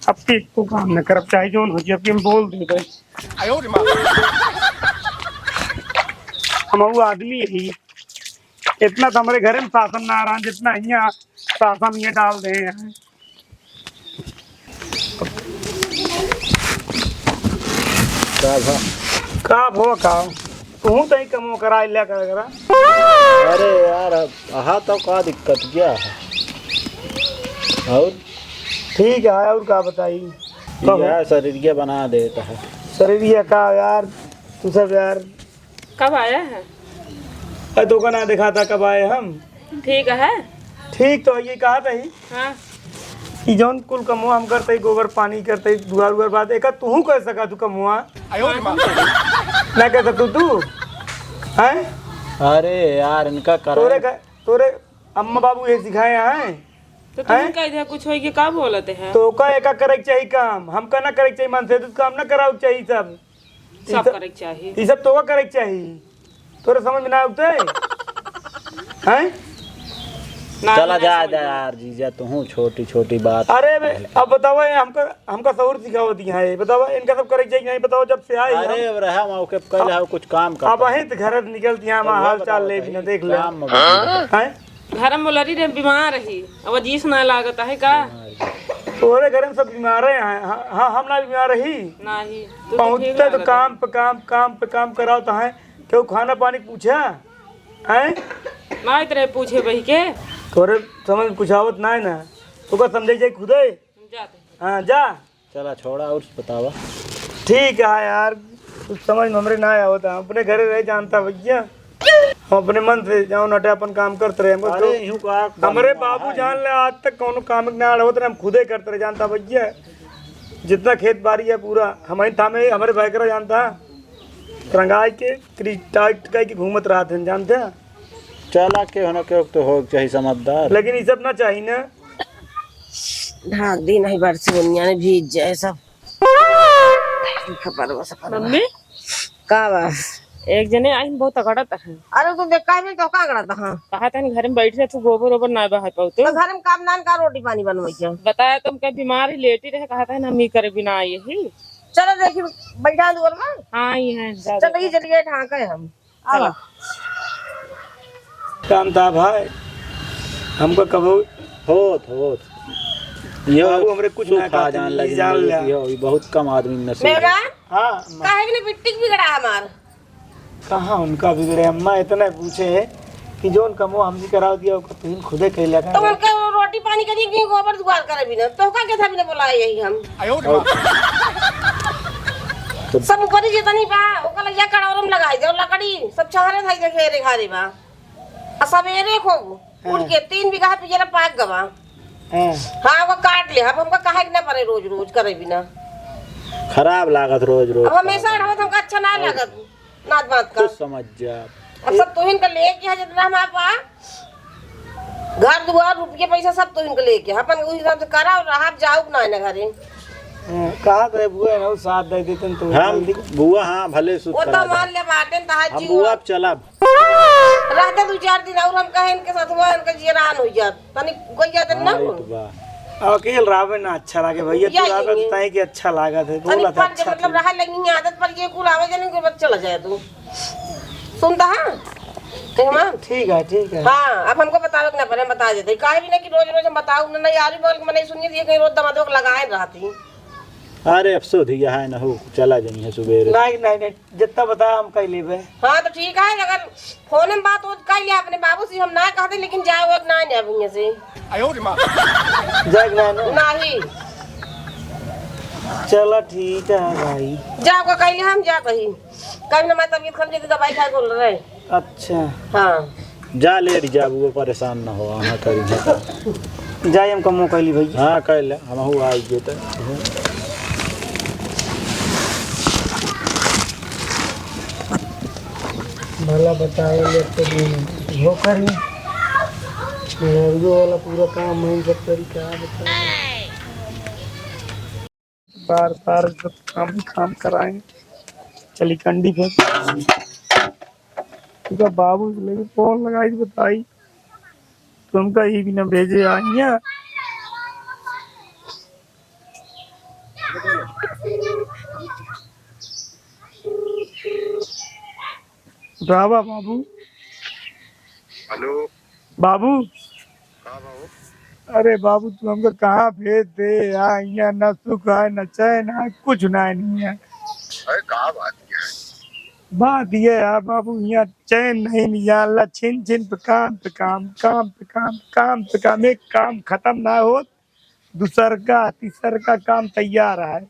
अब की को काम न करब, चाहे जोन हो जाए, अब की हम बोल दे भाई। आयो रे माँ। हम वो आदमी है, इतना तो हमरे घरे में शासन ना रहा, जितना हियाँ शासन ये डाल दे हैं। का भा? का भो का? तू तो ही कमो करा लिया कर करा। अरे यार, अब अहा तो का दिक्कत क्या है? और? ठीक है, और का बताई? ये कहो। यार, शरीर के बना देता है। शरीर ये का यार, तू सब यार। कब आया है? अरे, तो का ना दिखाता कब आए हम? ठीक है। ठीक तो ये कहा था ही हाँ। कि जौन कुल कमो हम करते ही, गोबर पानी करते ही, दुआर उआर बात, एका तू कर सका तू कमुआ। आयो रे माँ। ना कर सकतू तू? हैं? अरे यार, इनका कारण तोरे का, तोरे अम्मा बाबू ये सिखाए हैं? तो तुम हैं? कह दे कुछ होई के का बोलत है? तो का एका करे के चाहिए काम, हमका ना करे के चाहिए, मन से तू काम ना करावे के चाहिए सब। सब ई सब करे के चाही। ई सब तोका करे के चाही। तोरे समझ में ना आउते? हैं? ना, चला ना जा, समझ जा में। यार जीजा, तू हूँ छोटी छोटी बात। अरे बे, अब बतावा, ये हमका, हमका सहूर सिखावत यहाँ है। बतावा, इनका सब करे के चाहिए नहीं, बतावा, जब से आए अरे हम। अब रहा, हम ओके कह ले, अब कुछ काम कर। अब वहीं तो घर से निकलती हैं, हम तो हाल बतावा चाल ले भी ना, सही, देख ले। काम में busy हैं? घर में बोला रही रे, बीमार रही, अब अजीस ना लागत है का? तोरे घर में सब बीमार हैं, हाँ, हाँ, हम ना बीमार रही। नहीं, तू तो ठीक पहुँचते तो लागत काम है। पे काम, काम पे काम करावत हैं, केहू खाना पानी पूछा, हैं? ना इतने पूछे बही के। तोरे समझ में कुछ आवत ना है ना, तोका समझे जाए खुदे। जाते। हाँ, जा। चला छोड़ा, और बतावा। ठीक है यार, कुछ समझ में हमरे ना आवत है। अपने घरे रहे जानता भैया, हम अपने मन से जाओ नटे अपन काम करते रहे। हमको अरे, तो यूं का हमरे बाबू जान ले, आज तक कौनो काम के ना अड़वत रहे, हम खुदे करते रहे जानता भैया। जितना खेत बाड़ी है पूरा हम ही थामे, हमरे भाई करा जानता, रंगाई के क्री-, टाइट करके घूमत रहत हैं जानते हैं। चला के होना के तो हो चाहिए समझदार। लेकिन ये सब ना चाहिए ना। ढाक दी नहीं बरसी बुनिया ने भीज जाए सब। खबर बस खबर। मम्मी, का बा? एक जने आई बहुत अगड़त है। अरे तू देख काहे में तो का अगड़त है? कहा था घर में बैठ रहे तू गोबर ओबर ना बहाय पाऊ तो। तो घर में काम नान का रोटी पानी बनवाई क्या? बताया तुम कहीं बीमार ही लेटी रहे, कहा था हम ही करे बिना आई ही। चलो देखी बैठा दुआर में। हाँ, ये है, जा चलो देखो। ये चलिए ढाके हम। आवा। काम था भाई, हमको कबो होत, होत। यो बाबू, हमरे कुछ ना सूखा कहत जान नहीं, लगी जान ले। यो, ये बहुत कम आदमी में नसीब है। मेरा? हाँ, अम्मा। काहे के लिए बिट्टी के बिगड़ा हमार? कहाँ उनका बिगड़े अम्मा, इतना पूछे है कि जौन कमो हमसे कराव दिया, ओकर तुहिन खुदे कइला तो का। उनका रोटी पानी करिए कि गोबर दुआर करे बिना, तो का के था बिना बोला यही हम। आयो रे माँ। सब ऊपर ही जितनी बा, ओकर लइया कड़ौरम लगाई दे, लकड़ी सब चहरे धाई दे घेरे घारे बा। आ सवेरे खूब उठ हाँ। के तीन बीघा पिजरा पाक गवा। हाँ। हाँ, वो काट ले। अब हमका काहे के ना परे रोज रोज करे बिना। खराब लागत रोज रोज अब हमेशा का। रहत हमका अच्छा ना और लागत। नाच बात का। कुछ समझ जा। अब सब तोहिन का लेके है जितना हमारे पास। घर दुआर रुपये पैसा सब तोहिन का लेके। अपन उस हिसाब से करा और रहा जाओ ना ना घरे। हाँ, कहा तो है बुआ है ना, वो साथ दे देते तो हम जल्दी। बुआ हाँ भले सुत वो तो करा दे। मान ले बाटेन तहार हम जीव। बुआ अब चलब। रहते दो चार दिन और हम कहे इनके साथ हुआ, इनका जियरान हो जात। तनी कोई जात ना हाँ, हो। ये तो बा। अकेल रहबे ना अच्छा लागे भैया, तू या रहबे ये। तो ताई के अच्छा लागत है, तनी बोला था पर अच्छा जब मतलब था। रहा लगी आदत पर ये कुल आवे जाने के बाद चला जाए तू। सुनता है? कहे माँ? ठीक है, ठीक है। हाँ, अब हमको बतावे के ना पड़े, हम बता देते। काहे भी ना कि रोज रोज हम बताऊ ना, ना यारी बोल के मैं नहीं सुनिए, ये कहीं रोज दमादों को लगाए रहती। अरे अफसोस ही है ना हो, चला जाइए सुबेरे। नहीं, नहीं, नहीं। जितना बताया हम कह लेबे। हाँ, तो ठीक है, अगर फोन में बात हो कह लिया अपने बाबू से, हम ना कहते, लेकिन जाए वो ना जाए भैया से। आयो रे माँ। जाए कि ना, ना? नहीं। चला ठीक है भाई। जाओ का कह लिया, हम जात ही। कल ना मैं तबीयत खराब, जैसे दवाई खाए बोल रहे। अच्छा। हाँ। जा लेट जा, वो परेशान ना हो, हाँ करी है तो। जाए हम कमो कह ली भैया। हाँ कह ले, हम हूँ आई गए तो। भला बताओ, ले तो दिन हो करी। रेडियो वाला पूरा काम वहीं सब करी, क्या बताओ। बार बार जब काम काम कराए, चली कंडी पे। तुका बाबू से लेके फोन लगाई, बताई, तुमका ई बिना भेजे आई है। उठावा बाबू। हेलो। बाबू। का बाबू? अरे बाबू, तू हमका कहाँ भेज दे यार? यहाँ ना सुख है, ना चैन है, कुछ ना है, नहीं है। अरे का बात है? बात ये है बाबू, यहाँ चैन नहीं, नहीं है, अल्लाह छिन छिन पे काम पे काम, काम पे काम, काम पे काम, एक काम खत्म ना हो, दूसर का, तीसर का काम तैयार है।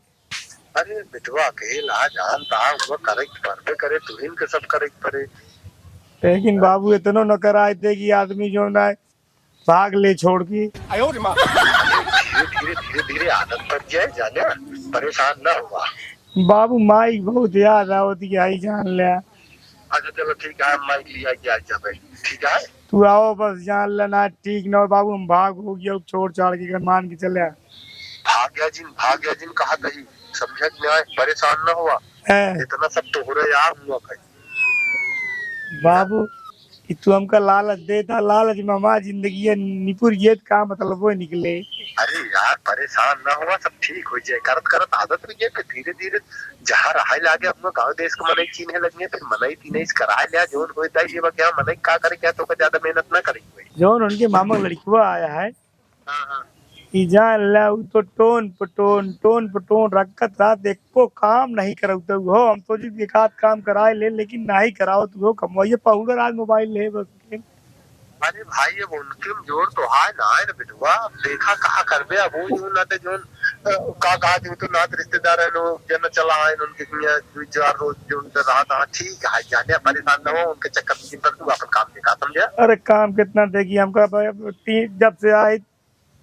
अरे बेटवा, अकेला जान तहां हुआ करे के पड़बे करे, तुहिन के सब करे के पड़े। लेकिन बाबू, इतनो न कराए दे कि आदमी जो ना भाग ले छोड़ के। आयो रे माँ। धीरे, धीरे, धीरे, धीरे आदत पड़ जाए, जाने, परेशान ना हुआ। बाबू, माई बहुत याद आवत है, आई जान ले। अच्छा, चलो ठीक है, हम माइक लिया के आ जाबे, ठीक है? तू आओ बस, जान लेना, ठीक न हो बाबू, हम भाग हो गया, छोड़ छाड़ के घर मान के चले आ। भाग गया जिन, भाग गया जिन, कहा कही, समझा कि नहीं? परेशान ना हुआ, हैं। इतना सब तोहरे यार हुआ कही। बाबू, कि तू हमका लालच देता, लालच में हमार जिंदगी है, निपुर ये का मतलब वो निकले। अरे यार, परेशान ना हुआ, सब ठीक हो जाए, करत करत आदत हो जाए, फिर धीरे धीरे जहाँ रहाय लागे, अपना गाँव देश के मनई चीन्हे लगे, फिर मनई तीनई से कराय लिया, जौन होए ताई, ये बा क्या मनई का करे, क्या तो का ज्यादा मेहनत ना करे कोई। जौन उनके मामा लड़कवा आया है, हाँ, हाँ। ई जान ला, उ तो टोन पटोन, टोन पटोन रखत रात एको काम नहीं करौते हो। हम सोची एक आध काम कराए ले, लेकिन नहीं करावत हो। कमवाइए पाउडर आज मोबाइल ले बस। अरे भाई, अब उनके में जोर तो है ना, है ना बेटवा। अब देखा कहा करबे, अब वो जो नाते जोन, अ, का कहा जो तो नात रिश्तेदार है, लोग जन चला है, उनके किया दुई चार रोज जो उनके रहा था, ठीक है, जाने परेशान ना हो, उनके चक्कर में पर तू अपन काम देखा, समझा? अरे काम कितना देखी हमका भाई, अब ती-, जब से आए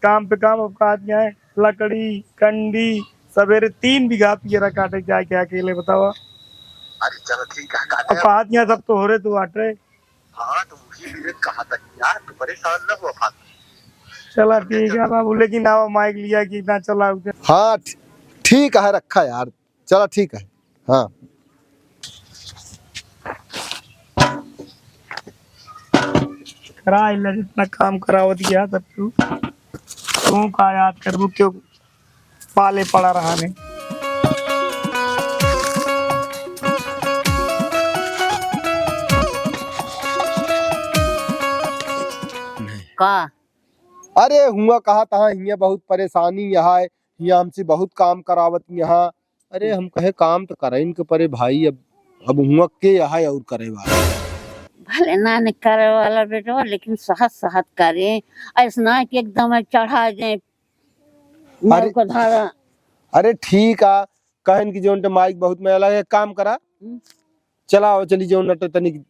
काम पे काम, अब कहा दिया है, लकड़ी, कंडी, सवेरे तीन बीघा पियरा काटे जाए के अकेले, बतावा। अरे चलो ठीक है, काटे अब कहा दिया, सब तो हो रहे तू बाटे। हाँ, तो वही मेरे कहा था कि यार, तू परेशान ना हुआ फालतू। चला ठीक है बाबू, लेकिन आवा माइक लिया कि ना चला उधर। हाँ, ठी-, ठीक है, रखा यार। चला ठीक है, हाँ। करा इला जितना काम करावत गया सब तू, तू का याद करबू क्यों पाले पड़ा रहा ने। का? अरे हुआ कहा तहा, हियाँ बहुत परेशानी यहाँ है, हियाँ हमसे बहुत काम करावत यहाँ। अरे हम कहे काम तो करे इनके परे भाई, अब अब हुआ के यहाँ और करे वाला। भले ना ने करे वाला बेटवा, लेकिन सहत सहत करे, ऐसा ना कि एकदम चढ़ा जाए अरे, नौका धारा। अरे ठीक आ, कहन की जौन तो माइक बहुत मजा लगे, काम करा। हम्म। चला आओ, चली जौन नटे तनिक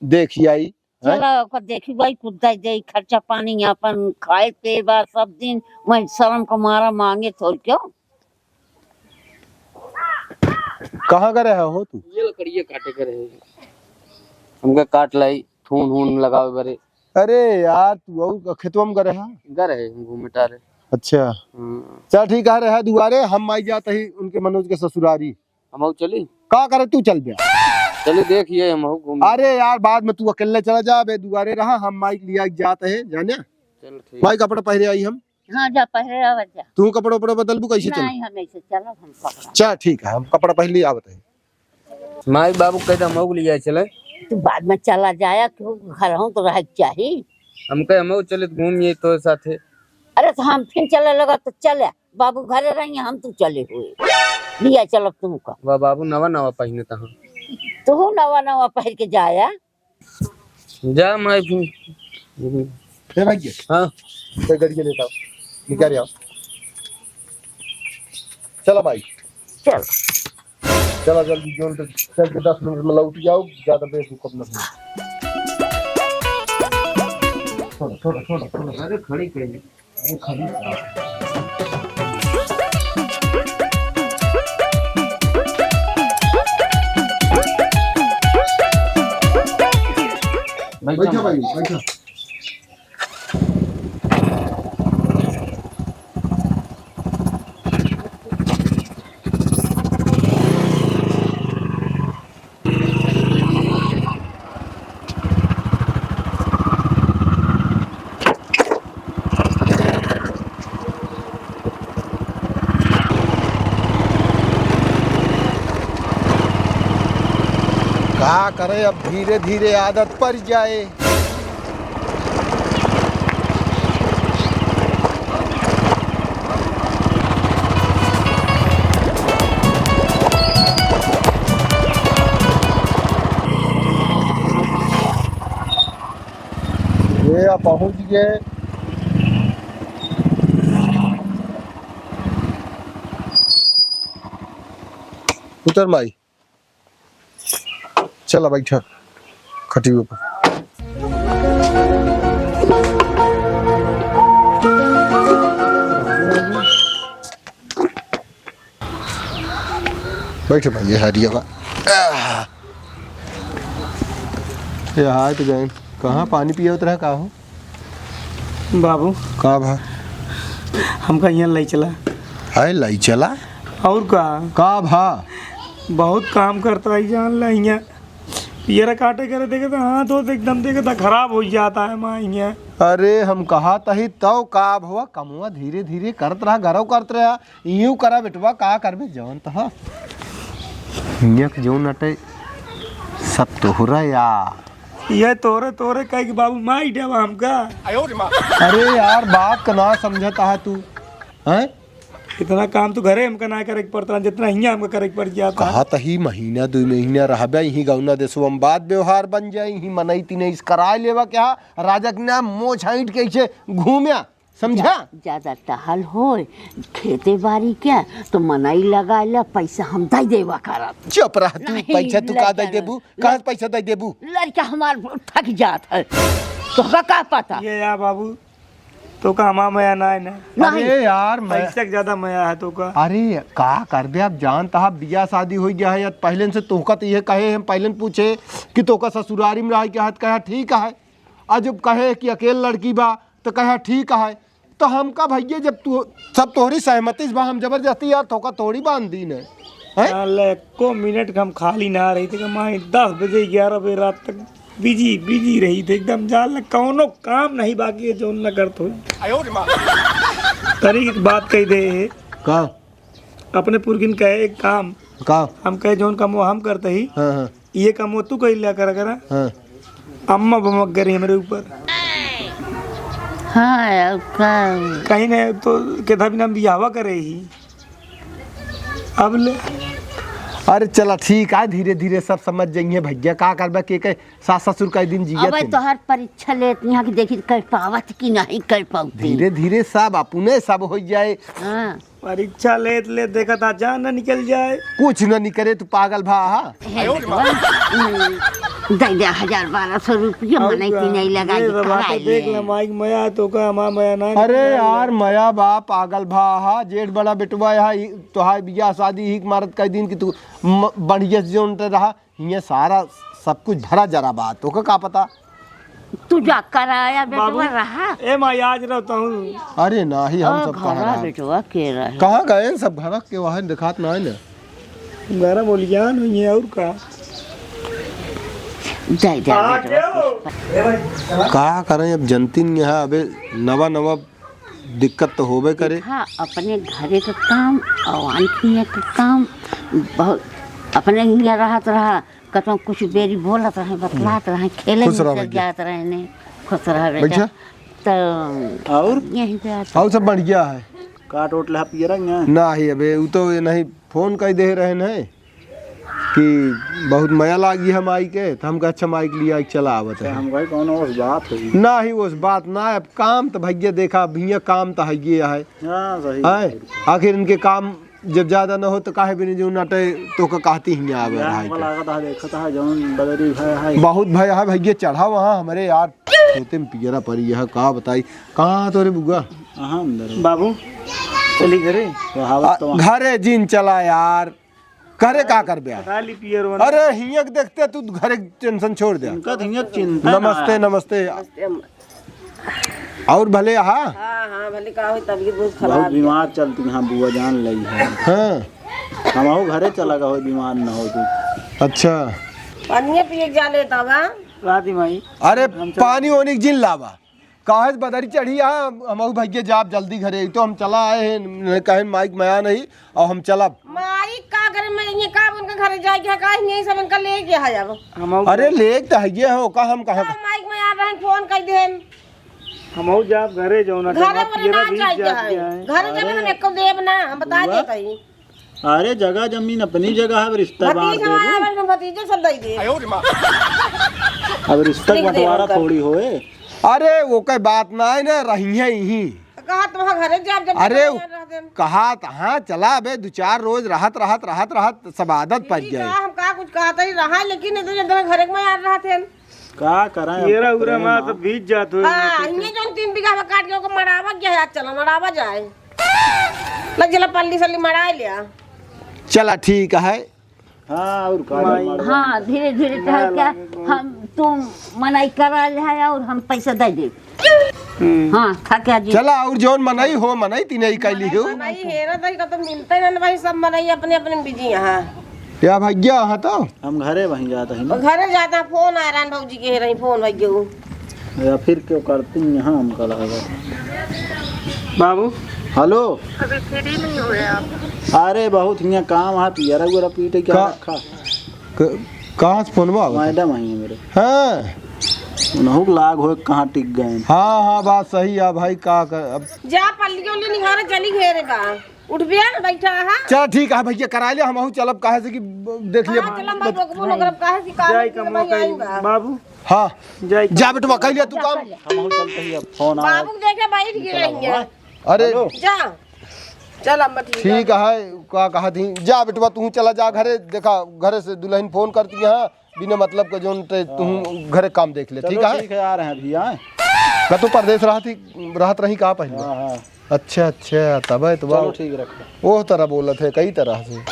देखी आई, हैं? चला ओकर देखी भाई, कुछ दे दे, खर्चा पानी अपन खाए पे बा सब दिन, वही शर्म का मारा मांगे थोड़ क्यों? कहाँ का रहा हो तू? ये लकड़िए काटे के रहे, हमके काट लाई, थून हून लगावे बरे। अरे यार, तू और खेतवा में गए हा? गए रहे, हम घूमे टहरे। अच्छा। हम्म। चल ठीक है, रहा दुआरे, हम आई जात ही उनके मनोज के ससुरारी। हम आऊ चली? का करे तू चल बे? चली देखिए, हम आऊ घूमे। अरे यार, बाद में तू अकेले चला जा बे, दुआरे रहा, हम माइक लिया जात है, जाने? चल ठीक। माई कपड़ा पहरे आई हम। हाँ, जा पहरे आवा जा। तू कपड़ा उपड़ा बदलबू, कैसे चल? नहीं, हम ऐसे चलब, हम कपड़ा। चल ठीक है, हम कपड़ा पहन लिए आवत है। माई बाबू कह दे, हम आऊ लिया चले। तू बाद में चला जाया, क्यों घर हूँ तो रह के चाही। हम कहे हम चले घूमिए तो साथे। अरे तो हम फिर चले लगा तो चले, बाबू घरे रहिए, हम तू चले हुए। लिया चलब तुमका। वाह बाबू, नवा नवा पहने तहाँ। तू नवा नवा पहन के जाया। जा माई फिर। ए भैया। हाँ। ते गड़िया लेता आओ। निकाल आओ। चला भाई। चल। चला जल्दी, जोन तो चल के दस मिनट में लौट जाओ, ज्यादा बेवकूफ मत हो। छोड़ो, छोड़ो, छोड़ो, छोड़ो। अरे खड़ी कहीं। अरे खड़ी। बैठा भाई, बैठा। का करे, अब धीरे धीरे आदत पड़ जाए। ये आप पहुंच गए। उतर माई। चला बैठा खटियो पर। बैठे भाई, ये हरिया बा। आह। ये हाय तो गए। कहाँ पानी पिया उतरा का हो? बाबू। का भा? हमका यहाँ लई चला। हाय, लई चला? और का? का भा? बहुत काम करता है, जान ला, यहाँ पियरा काटे करे देखे तो हाथ होत एकदम देखे तो खराब हो जाता है माँ यहाँ। अरे, हम कहा तही तौ का भवा, कमुआ धीरे धीरे करत रहा, घरौ करत रहा, यूं करा बेटवा, का करबे, जवन तह। हियाँ के जौन अटे, सब तोहरा या। ये तोरे, तोरे कहे कि बाबू माई देवा हमका। अरे यार, बात का ना समझत आहा तू, हैं? इतना काम तो घरे हमका ना करे के पड़ता, जितना हियाँ हमका करे के पड़ जाता। कहा तही महीना, दुई महीना रहबे, यहीं गौना देसो हम बात व्यवहार बन जाए, यहीं मनई तिनई से कराए लेवा क्या? राजा के नाम मोछ ऐंठ के ऐसे घूम्या। समझा? जा-, ज्यादा टहल होय, खेते बारी के, तो मनई लगा ले, पैसा हम दे देवा करब। चुप रह तू, नहीं, पैसा तू का लड़का दे देबू? नहीं। कहाँ से पैसा दे देबू? लड़का हमार थक जात है, तोहका का पता? ये या बाबू, तोका हमार मया ना है ना। नहीं। अरे यार, मैं पैसा के ज्यादा मया है तोका। अरे का करबे, अब जान तहा बियाह शादी हो गया है, या पहले से तोहका तो ये कहे, हम पहले पूछे कि तोका ससुरारी में रह के हाथ कहा ठीक है, आज जब कहे कि अकेल लड़की बा, तो कहा, "ठीक है।" तो हमका भैया, जब तू, सब तोहरी सहमति से बा, हम जबरदस्ती यार तोका थोड़ी बांध दीन है, हैं? साले, एको मिनट का हम खाली ना रही थे कि माई दस बजे, ग्यारह बजे रात तक बिजी, बिजी रही थे एकदम, जान ले, कौनो काम नहीं बाकी है जो न करत हो। तनी एक बात कही दे। का? अपने पुरखिन कहे एक काम। का? हम कहे जौन काम वो हम करते ही, हाँ, हाँ। ये काम वो तू कही लिया करा करा। हाँ। अम्मा बमक गरी हमरे ऊपर। हाँ, अब का? कहीं नहीं तो केथा बिना बियाहवा करे ही। अब ले। अरे चला ठीक है, धीरे धीरे सब समझ जाइए भैया, का करबा के, के सास ससुर का दिन जिया अबे थे। तोहर परीक्षा लेत यहाँ की देखी कर पावत कि नहीं कर पावती। धीरे धीरे सब अपने सब हो जाए। हाँ। परीक्षा लेत लेत देखा था जान न निकल जाए। कुछ न निकले, तू पागल भा हा। हे भगवान, हम्म, दे दे हजार बारह सौ रुपया, और मनई का? की नहीं लगा ये के सब करा बातें देख ले। ले, माइक मया तो का, हमार मया ना अरे निकल यार, जाए। मया बा, पागल भा हा, जेठ बड़ा बेटवा यहाँ, ई तोहार बियाह शादी ही मारत कई दिन की तू म-, बढ़िया से जोन ते रहा, हियाँ सारा सब कुछ भरा जरा बा, तोका का पता? तू जा कराया बेटवा बाबू, रहा। ए माई, आज रहता हूँ। अरे नाही, हम ओ, सब कहाँ घरा रहा? बेटवा के रहे? कहाँ गए सब घर के? वहाँ दिखात ना है ना। गरम बोलियान हुई है और का? जाए, जाए, बेटवा के। का करें अब, जनती नहीं है, अबे नवा नवा दिक्कत तो होबे करे। देखा, अपने घरे के काम और आनखिया के काम बहुत, अपने हियाँ रहत रहा, कतौ कुछ बेरी बोलत रहे, बतलात रहे, खेले खुश रह में भैया। जात रहे ने। खुश रह बेटा। बैठा। तो और? यहीं पे आता। और सब बढ़िया है। काट ओट ले पियरा ना? नाही, अबे उ तो ये नहीं फोन कई दे रहे हैं कि बहुत मया लागी है माई के, तो हम कहे अच्छा माई के लिए आई चला आवत अच्छा, है। हम कहे कौनो उस बात हुई। नाही, उस बात ना, अब काम तो भैया देखा, भैया काम तो है ये है। हाँ, सही है। बात है। आखिर इनके काम जब ज्यादा न हो तो काहे बिना जो नटे तो का कहती ही आवे यहाँ रहा हमको है। लागत है, देखत है, जौन बदरी भय है। बहुत भय है भैया, चढ़ा वहाँ हमरे यार, खेते में पियरा परी यह का बताई। कहाँ तोरे बुआ? हाँ, अंदर हो। बाबू, चली घरे। तो हावत आ, तो वहाँ। घरे जिन चला यार, घरे का करबे यार? पता ली पियर वन। अरे हियक देखते तू घरे टेंशन छोड़ दे। इनका तो हियक चिंता ना नमस्ते, है। नमस्ते। नमस्ते, अम्मा। और भले आहा? हाँ, हाँ, भले का होई, तबीयत बहुत बहुत खराब है। बीमार चलती हैं बुआ, जान लई है। हाँ। हमहू घरे चला गए हो, बीमार न हो तू। अच्छा। पानिये पिए के जा लेता बा। राती माई। अरे हम चल- पानी ओनी के जिन लावा। काहे से बदरी चढ़ी आ, हमहू भैया जाब जल्दी घरे। तो हम चला आए हैं, न-, कहे माइक मया नहीं, और हम चलब। माई का करे में ये का उनके घरे जाए के का यही सब इनका ले गया है अब। हम अरे लेके तो हइये हो का हम कहाँ का माइक में आ रहे फोन कर देन। हमहू जाब घरे जाओ ना, घरे जमा में पियरा ना भी जाए जात के है। जाए। घरे जमा में एको देब ना, हम बता देत हई। अरे जगह जमीन अपनी जगह है, अब रिश्ता बांट भतीजा देबू। हमारा, अब भतीजा सब दे दे। अब रिश्ता लिख दे बंटवारा उनका। थोड़ी होए। अरे ओके बात ना है ना, रही है यहीं। कहा तुम्हारा घरे जाब जब अरे तक रहते हैं। कहा तहाँ चला बे, दो चार रोज रहत रहत रहत रहत सब आदत पड़ ठीक जाए। है, हम का कुछ कहत ही रहा, लेकिन इधर इधर घरे में यार रहते हैं। का करा पियरा उरा मा तो बीत जात हो। हाँ, इन्हें जौन तीन बीघा में काट के ओकर मड़ावा गया है, आज चला मड़ावा जाए। लग चला पल्ली सल्ली मड़ाए लिया। चला ठीक है। हाँ, और का माई। जमा हाँ, धीरे धीरे ठहर क्या हम तुम मनाई करा ले है और हम पैसा दे दे। हम्म। हाँ, था क्या जी? चला और जौन मनाई हो, मनाई तीन ही कैली हो। मनाई हेरा दही का तो मिलते ना भाई, सब मनाई अपने अपने बिजी यहाँ। या भैया, हाँ तो? हम घरे वहीं जात हई ना। घरे जात है, फोन आ रहा है भौजी के, रही फोन भैया। या फिर क्यों करती यहाँ हमका लगा। बाबू। हेलो। अभी फ्री नहीं हुए आप? अरे बहुत हियाँ काम है, पियरा उरा पीटे क्या का-, रखा? क-, कहाँ से फोनवा आवत है? मैडम आई है मेरे। हाँ। उनहु के लाग होए कहाँ टिक गए। हाँ, हाँ, बात सही है भाई, का कर अब। जा पल्ली उल्ली निहारे चली घेरे बा। उठ बे, बैठा है। चल ठीक है भैया, करा ले, हमहू चलब, काहे से कि देख लिया। हाँ, चलम बा, रोकबो न करब, काहे से कि काम जाए के का भाई मौका आई ही बा। बाबू। हाँ। जाए का जा बेटवा, कह लिया तू काम। हमहू चलते ही अब फोन आया। बाबू के देखे बैठ गए निकला रहिए। हुआ। अरे। हेलो। जा। चल अम्मा, ठीक है। ठीक है, का कहा थी? जा बेटवा, तू चला जा घरे, देखा घरे से दुल्हन फोन करती है, बिना मतलब के जोन ते तू हाँ। घरे काम देख ले, चलो ठीक है? ठीक है, आ रहे हैं अभी, आए। का तू परदेस रहत ही, रहत रही का पहले? हाँ, हाँ। अच्छा, अच्छा, तब है तो चलो बा-, ठीक रखो। ओह तरह बोलत है, कई तरह से।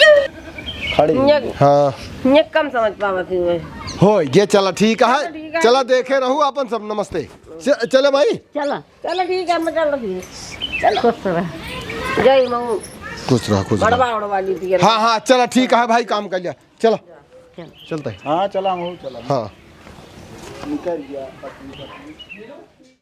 खड़ी। ये, हाँ। ये कम समझ पावत ही मैं। हो, ये चला ठीक है। चलो ठीक है। चला देखे रहू अपन सब, नमस्ते। च-, चले भाई। चला। चलो ठीक है, मैं चल रही हूँ। चलो। खुश रह। जय मऊ। खुश रह, खुश रह। बड़वा उड़वा ली थी। हाँ, हाँ, चला ठीक है भाई, काम कर लिया। चला। चल। चलते हैं। हाँ, चला, मऊ चला। हाँ। निकल गया।